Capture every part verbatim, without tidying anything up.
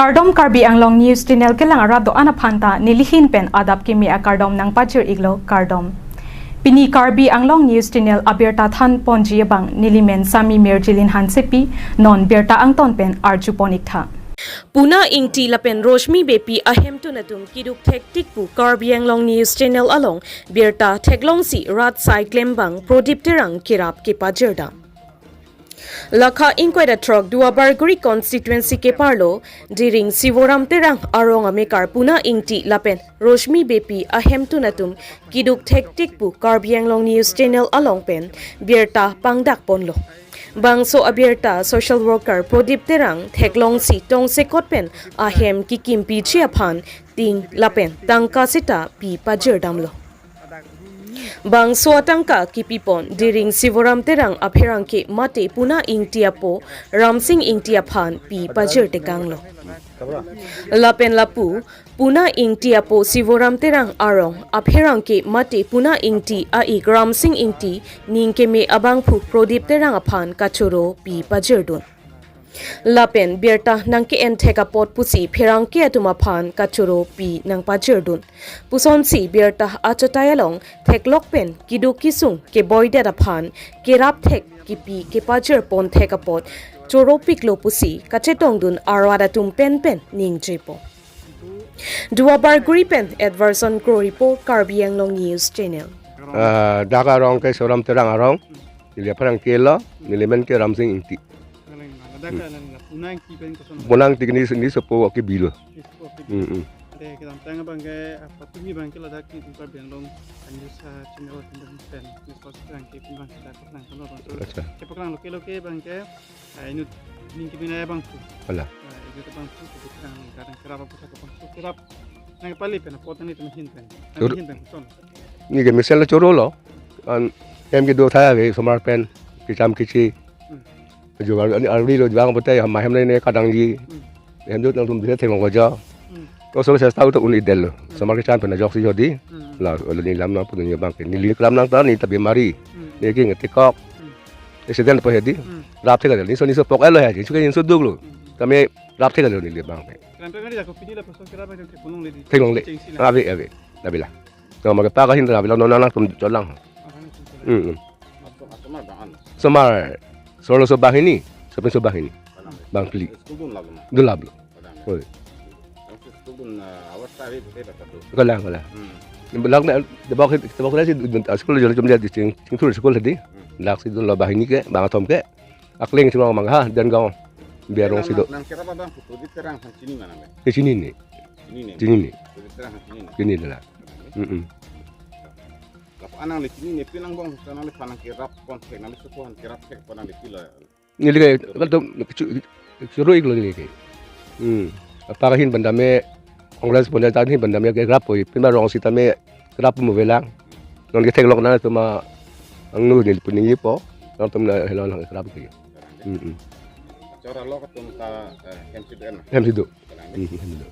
Kardom, Karbi Anglong News Channel kelang arat do-an aphan ta nelihin pen adap kimi akardom nangpajir iklo, kardom. Pini Karbi Anglong News Channel abirta than ponji abang nelimen Sami Mirjilin Hansepi, non birta angton pen arju pon iktha. Puna Ingti lapen Roshmi Beypi ahemtun atum kiduk thektik pu Karbi Anglong News Channel along birta theklongsi rat sai klembang Prodip Terang kerap kepajirdam. Lakha ingkoi ra throk Duarbagori constituency keparlo Diring Sivoram Terang arong amekar Puna Ingti lapen Roshmi Beypi ahemtun atum kiduk thektik pu Karbi Anglong News Channel along pen birta pangdak ponlo. Bangso abirta social worker Prodip Terang theklongsi tongsekot pen ahem kekimpiche aphan ting lapen tangka seta pi pajirdamlo. Bangso atangka kipipon Diring Sivoram Terang apherangke mate Puna Ingti apo Ramsing Ingti aphan pi pajirtekanglo. Lapen lapu Puna Ingti apo Sivoram Terang arong apherangke mate Puna Ingti a-ik Ramsing Ingti ning keme abangphu Prodip Terang aphan kachoro pi pajirdun. Lapen birta nangke-en thek apot pusi pherangke atum aphan kachoro pi nangpajirdun. Pusonsi birta achotai along theklok pen kiduk kisung keboidet aphan kerap thek kipi kepajir pon thek apot choropiklo pusi kachetongdun arat atum penpen ningjepo. Duarbagori pen Edverson Kro report, Karbi Anglong News Channel. Ah, dak arong ke Sivoram Terang arong. Neli apherangke lo, nelimen ke Ramsing Ingti. Kalang, ladak Hmm. kalang, la Puna Ingti pen koson. Puna Ingti ke neli, neli sopo ke bilo. Yes, okay. Hmm, hmm. Ante kedamtang abang ke, ah, patumi abang ke ladak ke Karbi Anglong News, ah, Channel pen, pen, news post abang ke pun abang kita ko nang kono abang. Acha. Kepaklang loke loke abang ke, ah, inut ning kebina abangphu. Ala. Ah, inut abangphu, kebetulan kadang kerap apa sa abangphu, kerap. Nangpali pen, apot nangtum ahin pen. Tur- Nangtum ahin pen koson. Neli ke mesen lo chorolo. An hem kedo tha ke osomar pen kecham kechi. Hmm. Jugar ani arvi lo jang pote ya mahem ne kadangji. Hmm. Hem jut nangtum dile theklong ko jo. Hmm. Kosol sesta uto un-edetlo. Hmm. Osomar kechan pen ajoksi jodi. Hmm. La, lo neli lam nangpudun abang ke. Neli kram nang ta neli ta bemari. Hmm. Neli ke ngetikok. Hmm. Accident po hedi. Hmm. Rap thek neli so neli so pok elo ya. Chuke neli so duklo. Hmm. Tame rap thek neli abang ke. Kram pen neli jago pini la poso kira pen theklongle di. Theklongle. Chengsi la. Ave, ave. Nabila. Nang make pa kahin nabila non nangtum cholang. Ah, nangtum cholang. Hmm, hmm. Aso-, asomar bang an. Osomar. Solo so banghini, sopin so banghini. Kalang. Bangphli. School dun lab lo ma? Dun lab lo. Kalang. Oi. School dun, ah, awar sari bete dapat tu. Kalang, kalang. Hmm. Lak na, debok, debok na si dun, ah, school jolo chum dia di ching, ching thur school di. Hmm. Lak si dunlo banghini ke, bangkethom ke. Akleng chuma mangha, dan gaon. Biar rong si do. Nang, nang kira apa bang? Prodip Terang aphan chini ma nang le? Ke chinine. Chinine. Chinine. Prodip Terang aphan chinine. Chinine la. Mm-mm. Lapu anang le chinine, pi nang bong, nang le aphan nang kerap pon thek, nang le sopo aphan kerap thek, apot nang le pilo. Neli ke, kan tu, chu-, choro iklo neli ke. Hmm. Apa kahin bandame, Congress pon ta hin bandame kerap poi, pima rong sitame kerap mo velang. Non ke theklok nangtum angno neli pu ningjepo, nangtum na helo nang kerap ke. Hmm, hmm. Chora lo atum ta, eh, hem si do na? Hem si do. Hmm, hem si do.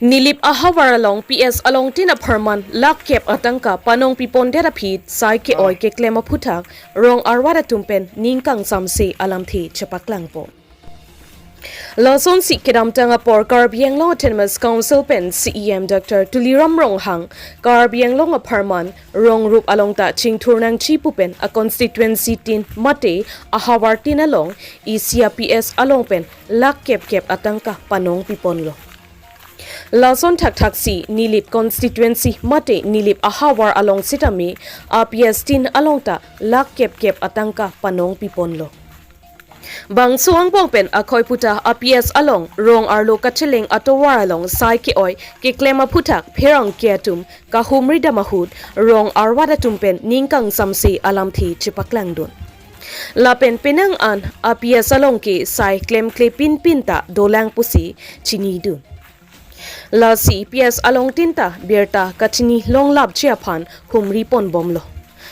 Nilip ahavar along P S along tin apharman lakh kep atangka panong pipondet aphi sai ke-oi keklem aphuthak rong arwat atum pen ning kangsamse alamthe chepaklangpo. Lasonsi kedamtang apor Karbi Anglong Autonomous Council pen C E M Doctor Tuliram Ronghang Karbi Anglong apharman rong rup along ta chingthur nangji pu pen a constituency tin mate ahavar tin along isi a P S along pen lakh kep kep atangka panong piponlo. Lason thakthak si Nilip constituency mate Nilip ahavar along sitame a P S tin along ta lakh kep kep atangka panong piponlo. Bangso angbong pen akhoi puta a P S along rong arlo kacheleng atovar along sai ke-oi keklem aphuthak pherangke atum kahumri dam ahut rong arwat atum pen ning kangsamse alamthe chepaklangdun. Lapen penang an a P S along ke sai klemkle pinpin ta dolang pusi chinidun. Lasi P S along tin ta birta kachini longlapji aphan humri ponbomlo.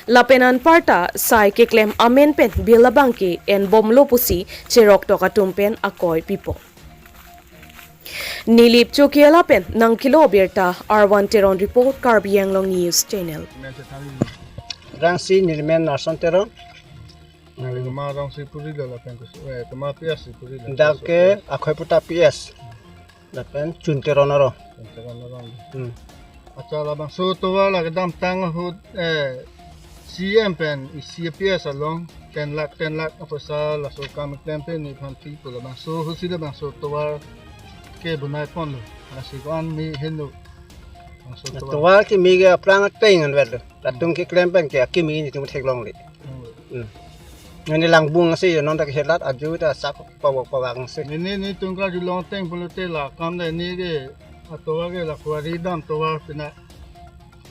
Lapen anparta sai keklem amen pen bill abang ke enbomlo pusi cheroktok atum pen akoi pipo. Nilip Chokihola pen nangkelo birta R one Teron report, Karbi Anglong News Channel. Rangsi Nirmen Narson Teron. Nang komat arongsi purilo lapen kus-, eh, komat P S si purilo. Dak ke Akhoi Puta P S. Lapen Chun Teron arong. Chun Teron arong. Hmm. Accha, labangso tovar la kedamtang ahut, eh, C M pen isi P S along ten lakh, ten lakh apoisa laso akam keklem pen nephan pi pu, labangso ahutsi labangso tovar ke bonai ponlo. Lasi ko-an me henlo. Labangso tovar. Tovar kimi ke aphrang ateng anvetlo. Latum keklem pen ke akimi netum theklongle. Hmm. Hmm. Nani langbung si non dak helat aju ta sak pawak pawak si. Nini, netum karjulong ateng pulote la akam le ne ke atovar ke la quarry dam tovar pina.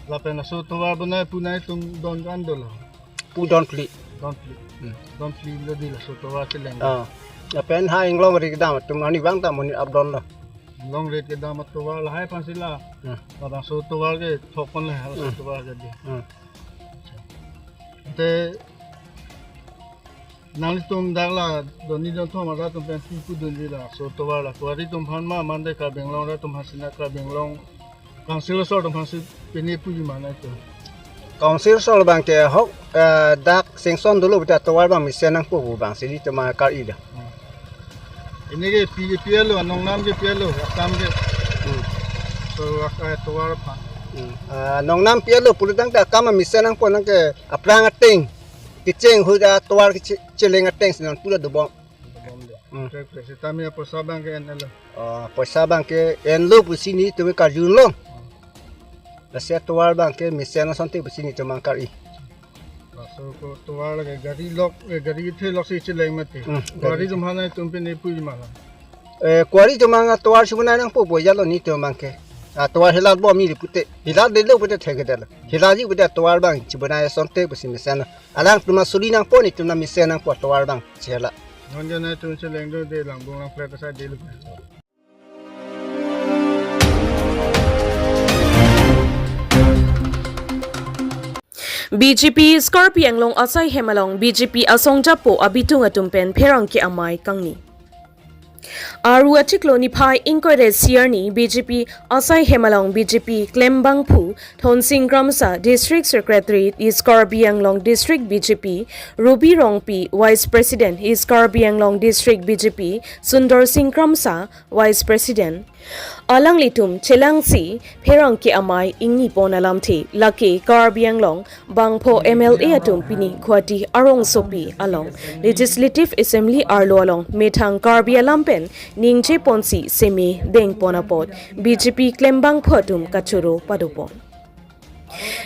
Lapen laso tovar bonai pu netum don kan dolo. Pu don phli. Don phli. Hmm. Don phli lo di laso tovar cheleng. Ah. Lapen ha inglong ri kedam atum ani bang ta monit apdon lo. Inglong ri kedam atovar lahai aphansi la. Hmm. Labangso tovar ke thok ponle ha laso Hmm. tovar ke di. Hmm. Te nanglitum dak la doni don thom arat atum pen pi pudunji laso tovar la quarry atum aphan ma mande Karbi Anglong arat atum aphan si na Karbi Anglong Council asor atum aphansi pine puji ma nangtum? Council asor abang ke ahok, eh, dak sanction dolo pulote tovar abang mesen nangpo pu abangsi netum kar-i do. Hmm. Pine ke pi, pi-etlo, anong nam ke pi-etlo, akam ke. Hmm. So, ak-, eh, tovar aphan. Hmm. Ah, anong nam pi-etlo pulotangte akam mesen nangpo, nang ke aphrang ateng kecheng ahut atovar keche-, cheleng ateng si non pura dobom. Dobom de. Hmm. Kre, kre, sitame apoisa abang ke en-etlo. Ah, apoisa abang ke enlo pusi netum karjulong. Hmm. Lasi atovar abang ke mesen asonte pusi netum kar-i. Laso ko tovar lake gari lok, eh, gari kethe lok si cheleng mati. Hmm, quarry gari. Atum aphan netum pine puji ma la? Eh, quarry atum abang atovar chibonai nangpo pu ajatlo netum abang ke. Atovar helat bom neli pute. Helatdetlo pute thekthedetlo. Helatji pute atovar abang chibonai asonte pusi mesen. Alangtum asuri nangpo, netum mesen nangpo atovar abang chela. Non jo netum cheleng do de langbung lang flat asai delo. B J P East Karbi Anglong asaihem along B J P asong japo abitung atum pen pherangke amei kangni. Aru achiklo niphai ingkoi ra isi arni B J P asaihem along B J P klembangphu Thonsing Kramsa, District Secretary East Karbi Anglong District B J P, Ruby Rongpi, Vice President East Karbi Anglong District B J P, Sundor Singh Kramsa, Vice President, alanglitum chelangsi pherangke amei ingni pon alamthe lake Karbi Anglong bangpho M L A atum pini Guwahati arongsopi along Legislative Assembly arlo along methang Karbi alam pen ningje ponsi seme deng pon apot B J P klembangphu atum kachoro padopon.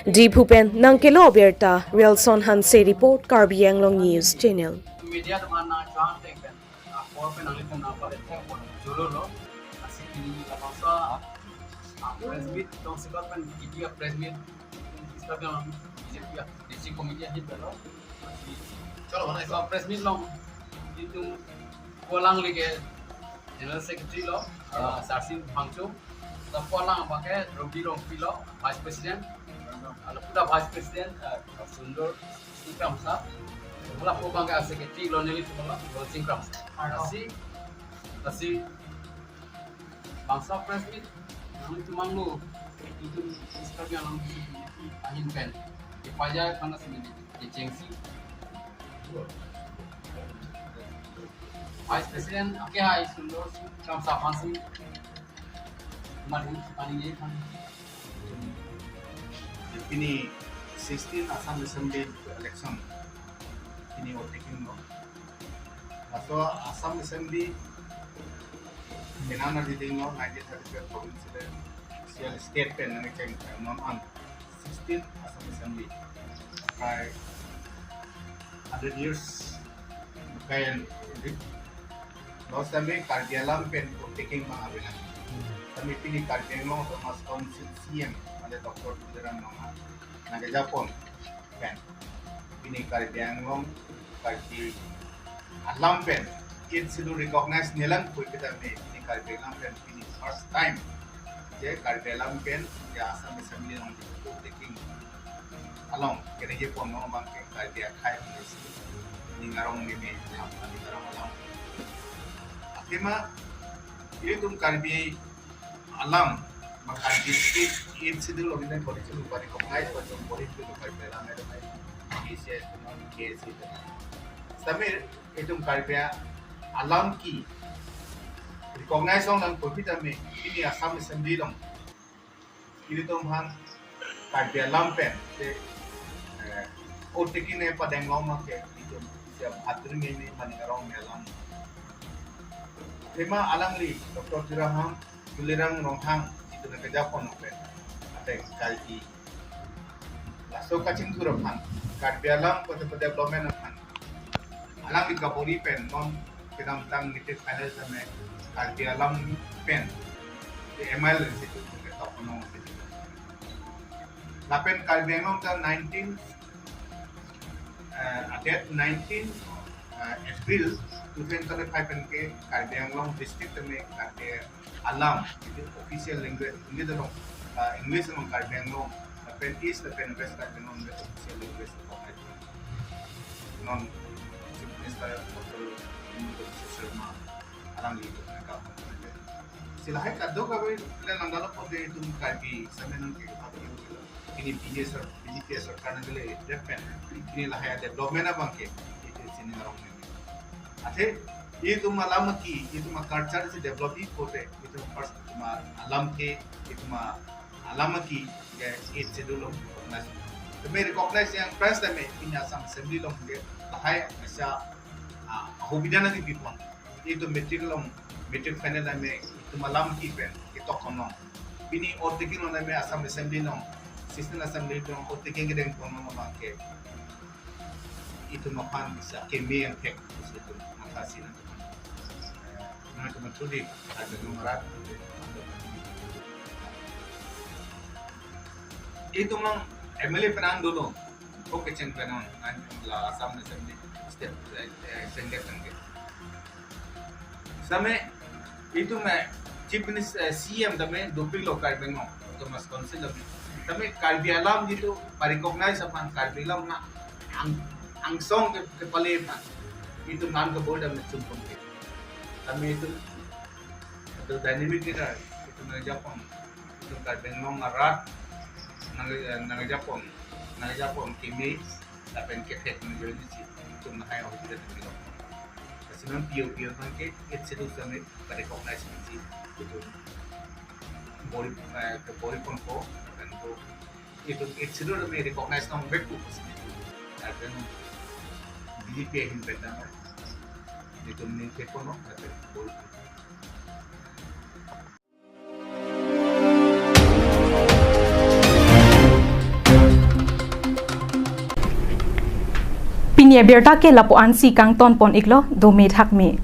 Diphu pen nangkelo abirta Wilson Hanse report, Karbi Anglong News Channel. Media teman nang chuang teng pen, ah, apor pen nanglitum nangpale thek pon jolo lo. Lasi pini labangso, ah, press meet, tong sikot pen kiki a press meet, East Karbi Anglong B J P a district committee ahin pen lo. Lasi, cholo, mana so press meet along netum ko alang lake General Secretary lo, ah, Sarsing Phangcho. Lapu alang abang ke Ruby Rongpi lo, Vice President. Ah, lapu ta Vice President, ah, Sundor Singh Kramsa. Lapu abang ke Secretary lo neli tu lo, Singh Kramsa. Lasi, lasi bangso press meet nanglitum angno, netum East Karbi Anglong ahin pen kepajai aphan lasi neli kechengsi Vice President akehai Sundor Singh Kramsa aphansi mari paning ye kan. Pini sixteen Assam Assembly election pini voting lo. Laso Assam Assembly penang na leading lo, nineteen thirty-five province le state pen nangcheng non an sixteen Assam Assembly. Kai hundred years kain di. Lo sami Karbi alam pen taking ma abina. Sami pini Karbi Anglong Autonomous Council C M ale Doctor Tuliram Ronghang nangkejapon pen pini Karbi Anglong, Karbi alam pen Eighth Schedule recognize nelang pui kita me pini Karbi alam pen pini first time je Karbi alam pen je Assam Assembly along taking along kene je pon abang ke Karbi akhai pen si ning arong ni me alam, ning arong alam. Athema ilitum Karbi alam, ma Karbi state Eighth Schedule along pen policy lupa recognize pa jong policy lupa Karbi alam itu. P C S tenon, K S A tenon. Samir itum Karbi alam ke recognize longnang pu pi tame, pini Assam Assembly along ilitum aphan Karbi alam pen te, eh, otekine padeng long ma ke itum sia Bhadri Meme Maning Arong me alam. Tema alangli Doctor Tuliram, Tuliram Ronghang itum nangkejapon pen ateng kalbi. Laso kachingthur aphan, Karbi alam pada pada development aphan alangli kabor-i pen non kedamtang meeting final tame Karbi alam pen the M I L Institute ke top no. Lapen Karbi Anglong ta nineteen, eh, date nineteen, eh, April two thousand twenty-five pen ke Karbi Anglong district tame Karbi alam, itu official language, English along, eh, English along Karbi Anglong, lapen East lapen West Karbi Anglong official language along. Non Chief Minister Doctor Himanta Biswa Sarma alangli itu nangkap. Silahai kadokave le nangdalo pote itum Karbi sampai nang ke apa itu. Ini B J P sar-, B J P sarkar nangkele development. Ini lahai development abang ke itu sini arong ini. Athe itum alam ke, itum culture si develop-i pote, itum first itum alam ke, itum alam ke, ya, Eighth Schedule along recognize. Tame recognize yang first tame ini Assam Assembly along ke lahai asa, ah, hobida nangkepipon. Itum matric along, matric final tame itum alam ke pen ketok konong. Pini otekin along tame Assam Assembly along, Sixteen Assembly along otekin kedeng konong abang ke itum aphan sa keme yang thek, itum matha si nang teman. Nang teman thudi, ada nomor rat. Itum along M L A penang dulu. Oke, ceng penang, nang la Assam Assembly step, eh, sengket sengket. Same itum Chief Minister, eh, C M tame dopik lo Karbi Anglong Autonomous Council tame. Tame Karbi alam jitu pa-recognize aphan Karbi alam na ang, angsong ke, kepale aphan itum nang kebor tame chumpon ke. Tame itum, itum dynamic leader, itum nangjapon, itum Karbi Anglong arat nang, eh, nangjapon, nangjapon keme lapen kethek nangjoin si itum lahai hobida tame lo. Lasi non P O P aphan ke Eighth Schedule tame pa-recognize si itum bor-i, eh, kebor-i ponpo lapen ko itum Eighth Schedule tame recognize nangvekpo pusi itum lapen B J P ahin pen tame itum ning kepono lapen bor-i. Pini abirta ke lapu-an si kangton pon iklo, dome thakme.